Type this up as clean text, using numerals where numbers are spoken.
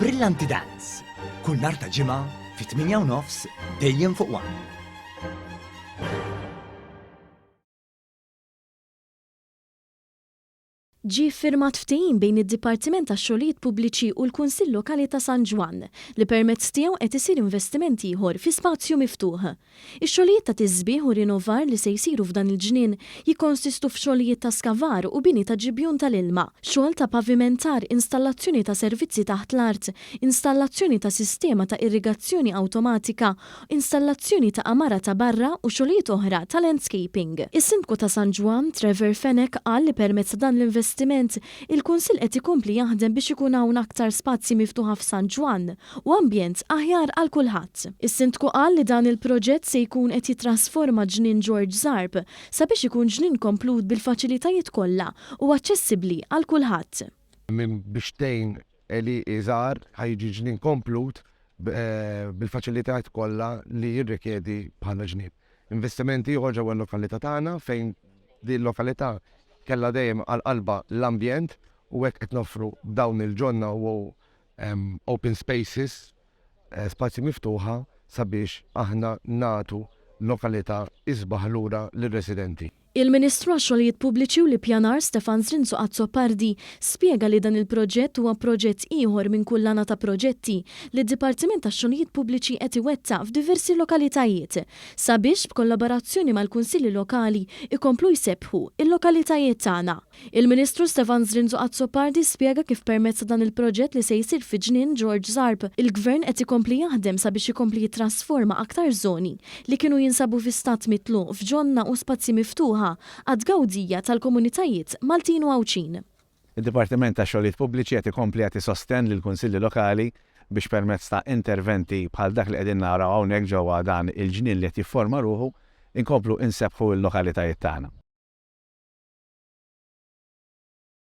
Brillanti Dance, kull nhar ta' Ġimgħa fit-8 u nofs dejjem fuq One. Ġie ffirmat ftehim bejn id-Dipartiment għax-Xogħlijiet Pubbliċi u l-Kunsill Lokali ta' San Ġwann li permezz tiegħu qed isir investiment ieħor fi spazju miftuħ. Ix-xogħlijiet ta' tisbiħ u rinnovar li se jsiru f'dan il-ġnien jikkonsistu f'xogħlijiet ta' skavar u bini ta' ġibjun tal-ilma, xogħol ta' pavimentar, installazzjoni ta' servizzi taħt l-art, installazzjoni ta' sistema ta' irrigazzjoni awtomatika installazzjoni ta' għamara ta' barra u xogħlijiet oħra ta' landscaping. Is-Sindku ta' San Ġwann, Trevor Fenech qal li permezz ta' dan l-investiment, il-Kunsill qed ikompli jaħdem biex ikun hawn aktar spazji miftuħa f'San Ġwann u ambjent aħjar għal kulħadd. Is-Sindku qal li dan il-proġett se jkun qed jittrasforma Ġnien George Zarb sabiex ikun ġnien komplut bil-faċilitajiet kollha u aċċessibbli għal kulħadd. Minn biex tgħin Għelieqi żgħar ħa jiġi ġnien komplut bil-faċilitajiet kollha li jirrikjedi bħala ġnien. Investiment ieħor ġewwa l-lokalità tagħna fejn din il-lokalità kellha dejjem għal qalbha l-ambjent u hekk qed noffru dawn il-ġonna u open spaces, spazji miftuħa sabiex aħna nagħtu lokalità isbaħ lura lir-residenti. Il-Ministru għax-Xogħlijiet Pubbliċi u l-Ippjanar Stefan Zrinzo Azzopardi spjega li dan il-proġett huwa proġett ieħor minn kullana ta' proġetti li d-Dipartiment tax-Xogħlijiet Pubbliċi qed iwettaq f'diversi lokalitajiet sabiex b'kollaborazzjoni mal-Kunsilli Lokali jkomplu jsebbħu l-lokalitajiet tagħna. Il-Ministru Stefan Zrinzo Azzopardi spjega kif permezz ta' dan il-proġett li se jsir fi Ġnien George Zarb, il-Gvern qed ikompli jaħdem sabiex ikompli jittrasforma aktar żoni li kienu jinsabu fi stat mitluq f'ġonna u spazji miftuħa għat-tgawdija tal-komunitajiet Maltin u Għawdxin. Id-Dipartiment tax-Xogħlijiet Pubbliċi qed ikompli jagħti sostenn lill-Kunsilli Lokali biex permezz ta' interventi bħal dak li qegħdin naraw hawnhekk ġewwa dan il-ġnien li qed jifforma ruħu, inkomplu insebbħu l-lokalitajiet tagħna.